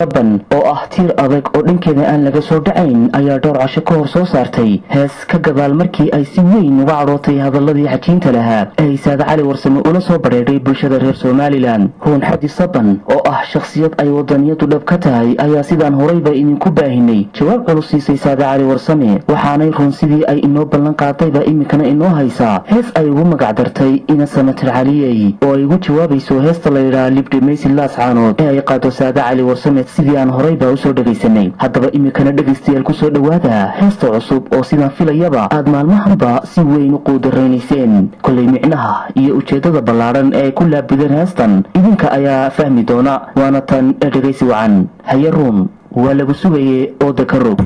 Saban oo ah tiir adag oo dhankeeda aan laga soo dhacayn ayaa dhowr casho ka hor soo saartay hees ka gadaal markii ay si weyn uga cadhootay hadaladii xajiinta lahaa ee ay Saade Cali Warsame ula soo badheedhay bulshada reer Somalilan. Ruun Xadi Saban oo ah shakhsiyad ay wadaniyadu dhab ka tahay ayaa sidaan horayba idinku baahinay jawaab culus siisay Saade Cali Warsame, waxaanay Ruun sidii ay inoo ballan qaadayba iminkana inoo haysaa hees ay ugu magac dartay Ina Samatir Caliyey, oo ay ugu jawaabayso heesta la yidhaha Libdhimaysi Laascaanood ee ay qaado Saade Cali Warsame, sidii aan horayba usoo dhegaysanay. Haddaba iminkana, dhegaystayaal, kusoo dhowaada heesta cusub oo sidaan filayaba aad maalmahanba si weyn u quudaraynayseen. Kollay micnaha iyo ujeeddada ballaadhan ee ay ku laabudeen heestan idinka ayaa fahmi doona, waana tan ee dhegaysi wacan. Haye Ruun, waa lagu sugaye oo daka rog.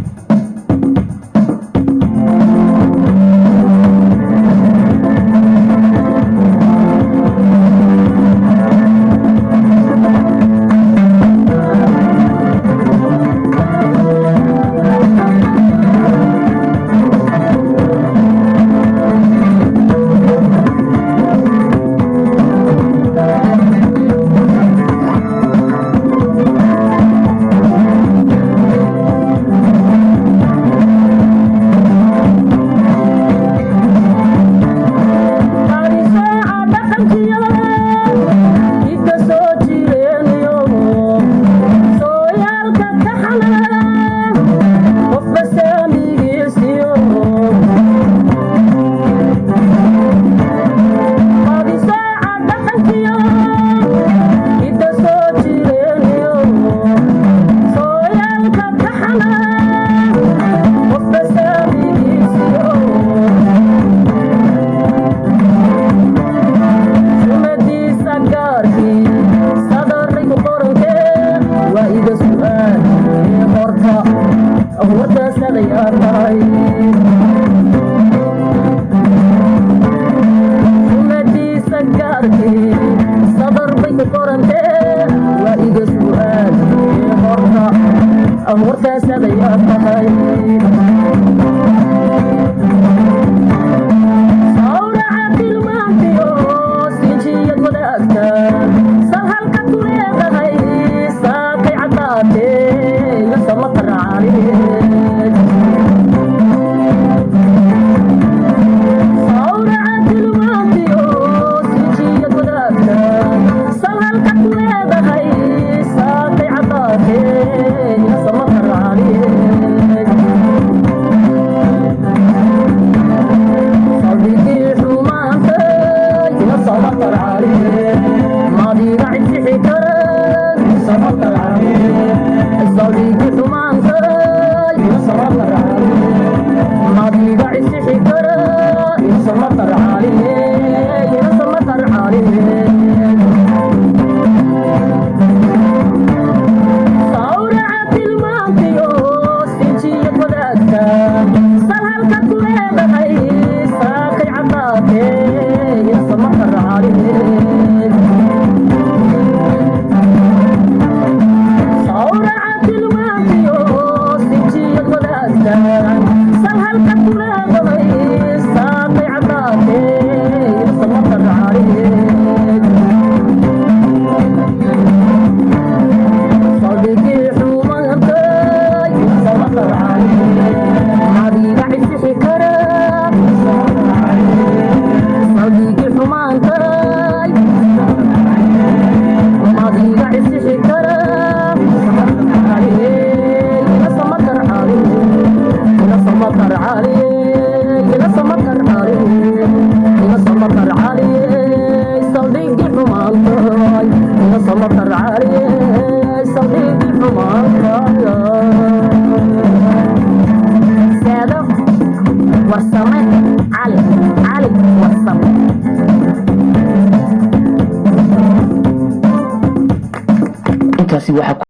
Intaasi waxaa